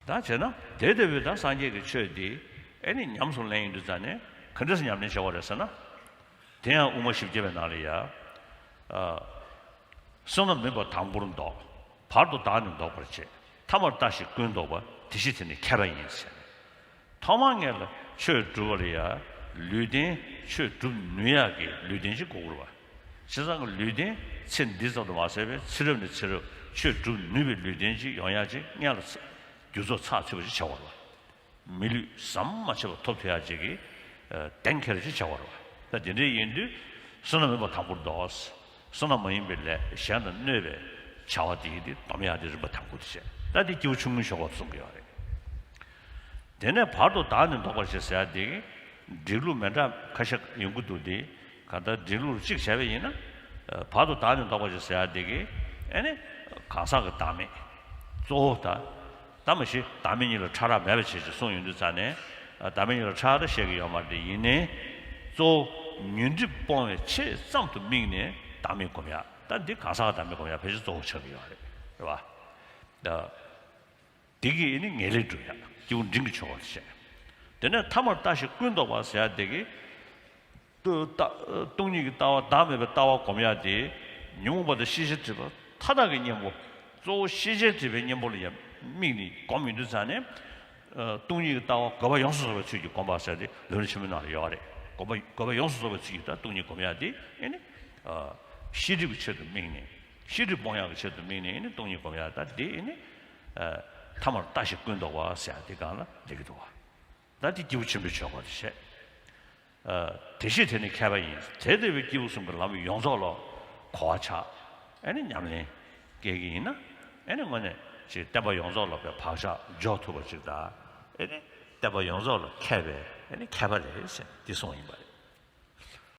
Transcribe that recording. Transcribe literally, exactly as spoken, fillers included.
ད་བྱས་ན་དེ་ལྟ་བུའི་ད་སངས་རྒྱས་ཀྱི་ཆོས་འདི་ཨེ་ནི་ཉམས་སུ་ལེན་ཡོང་དུས་ཙང་ནས་ག་འདྲ་སེ་ཉམས་ལེན་བྱ་བ་རེད་ཟེར་ན། དེ་ཡང་དབུ་མ་བཞི་བརྒྱ་པའི་ནང་ལ་ཡ། ཨ། བསོད་ནམས་མིན་པ་དང་པོར་བཟློག་བར་དུ་བདག་ནི་བཟློག་པར་བྱེད། ཐ་མར་ལྟ་ཞིག་ཀུན་བཟློག་པ། དེ་ཤེས་དེ་ནི་མཁས་པ་ཡིན་ཟེར། ཐོག་མར་ངེད་ལ་ཆོས་སྒྲུབ་པ་ལ་ཡ། ལུས་རྟེན་ཆོས་སྒྲུབ་ནུས་ཡག་གི་ལུས་རྟེན་ཅིག་དགོས་ཀྱི་རེད་པ། བྱས་ཙང་གི་ལུས་རྟེན་ཚེ་འདི་ཙམ་དུ་མ་ཟད་པའི་ཚེ་རབས་ནས་ཚེ་རབས་ཆོས་སྒྲུབ་ནུས་པའི་ལུས་རྟེན་ཅིག་ཡོང་ཡག་ཅིག་ངེད་ལ་རྒྱུ་ཚོགས་ཚགས་ཚུད་པ་ཅིག་བྱ་དགོས་རེད་པ། མི་ལུས་ཟམ་མ་ཆད་པར་ཐོབ་ཐུབ་ཡག་ཅིག་གི་ཨ་གདེང་འཁེལ་ཅིག་བྱ་དགོས་རེད་པ། ད་དེ་འདྲ་ཡིན་དུས་བསོད་ནམས་མིན་པ་དང་པོར་བཟློག་བསོད་ནམས་མ་ཡིན་པའི་ལས་གཞན་ལ་གནོད་པའི་བྱ་བ་དེ་ཡིན་དུས་སྡོམ་ཡག་དེ་རིམ་པ་དང་པོ་དེ་བྱས། ད་དེ་སྐྱེས་བུ་ཆུང་ངུའི་ཆོ་ག་གསུང་གི་ཡོད་རེད། དེ་ནས་བར་དུ་བདག་ནི་བཟློག་པར་བྱེད་ཟེར་ཡག་དེ་གི་འགྲིག་ལུགས་མི་འདྲ་ཁ་ཤས་ཡོང་གི་འདུག་སྟེ། གང་ལྟར་འགྲིག་ལུགས་གཅིག་བྱས་པ་ཡིན་ན། ཨ་བར་དུ་བདག་ནི་བཟློག་པར་བྱེད་ཟེར་ཡག་དེ་གི་ཨེ་ནི་གང་ཟག་གི་བདག་མེད་གཙོ་བོ་ད། ད་མ་གཞི་བདག་མེད་གཉིས་ལ་ཕྲ་རགས་མེད་པ་བྱེད་ཅེས་གསུངས་ཡོང་དུས་ཙང་ནས། ཨ་བདག་མེད་གཉིས་ལ་ཕྲ་རགས་ད་བཤད་ཀྱི་ཡོད་མ་རེད། ཡིན་ནའི་གཙོ་བོ་ཉོན་སྒྲིབ་སྤོང་བའི་ཆེད་ཙམ་དུ་དམིགས་ནས་བདག་མེད་སྒོམ་ཡག་ད་འདི་གང་ཟག་གི་བདག་མེད་སྒོམ་ཡག་ཕལ་ཆེར་གཙོ་བོ་ཆགས་ཀྱི་ཡོད་རེད། རེད་པ། ད། དེ་གིས་ཨེ་ནི་ངེས་ལེགས་སྒྲུབ་ཡག་སྐྱེས་བུ་འབྲིང་གི་ཆོ་ག་དེ་བྱས། དེ་ནས་ཐ་མར་ལྟ་ཞིག་ཀུན་བཟློག་པ་ཟེར་ཡག་དེ་གིས། ལྟ་སྟོང་ཉིད་ཀྱི་ལྟ་བ་བདག་མེད་པའི་ལྟ་བ་སྒོམ་ཡག་དེ་ཉོན་མོངས་པ་དང་ཤེས་བྱའི་སྒྲིབ་པ་མཐའ་དག་གི་གཉེན་པོ། གཙོ་བོ་ཤེས་བྱའི་སྒྲིབ་པའི་གཉེན་པོ་ལ་ཡང་དམིགས་ནས་སྒོམ་ཡོང་དུས་ཙང་ནས། ཨ་སྟོང་ཉིད་ཀྱི་ལྟ་བ་དགོས་པ་ཡོངས་སུ་རྫོགས་པའི་ཚུལ་གྱིས་སྒོམ་པ་ཟེར་ཏེ་ལམ་རིམ་ཆེན་མོའི་ནང་ལ་ཡོད་རེད། དགོས་པ་དགོས་པ་ཡོངས་སུ་རྫོགས་པའི་ཚུལ་གྱིས་ད་སྟོང་ཉིད་སྒོམ་ཡག་དེ་ཨེ་ནི། ཨ་ཤེས་སྒྲིབ་ཀྱི་ཆེད་དུ་དམིགས་ནས། ཤེས་སྒྲིབ་སྤོང་ཡག་གི་ཆེད་དུ་དམིགས་ནས་ཨེ་ནི་སྟོང་ཉིད་སྒོམ་ཡག་ད་དེ་ཨེ་ནི། ཨ་ཐ་མར་ལྟ་ཞིག་ཀུན་བཟློག་པ་ཟེར་ཡག་དེ་སྒང་ལ་སླེབས་ཀྱི་འདུག་པ། ད་དེ་སྐྱེས་བུ་ཆེན་པོའི་ཆོ་ག་དེ་བྱས། ཨ་དེ་ཤེས་དེ་ནི་མཁས་པ་ཡིན། དེ་ལྟ་བུའི་སྐྱེས་བུ་གསུམ་གྱི་ལམ་ཡོངས་རྫོགས་ལ་གོ་བ་ཆགས། ཨེ་ནི་ཉམས་ལེན་སྐྱེལ་གྱི་ཡིན་ན། ཨེ་ནི་དངོས་གནས་ཅིག་བསྟན་པ་ཡོངས་རྫོགས་ལ་བའི་བག་ཆགས་འཇོག་ཐུབ་པ་ཅིག་དང་། ཨེ་ནི་བསྟན་པ་ཡོངས་རྫོགས་ལ་མཁས་པའི་ཨེ་ནི་མཁས་པ་རེད་ཟེར་འདི་གསུངས་ཡིན་པ།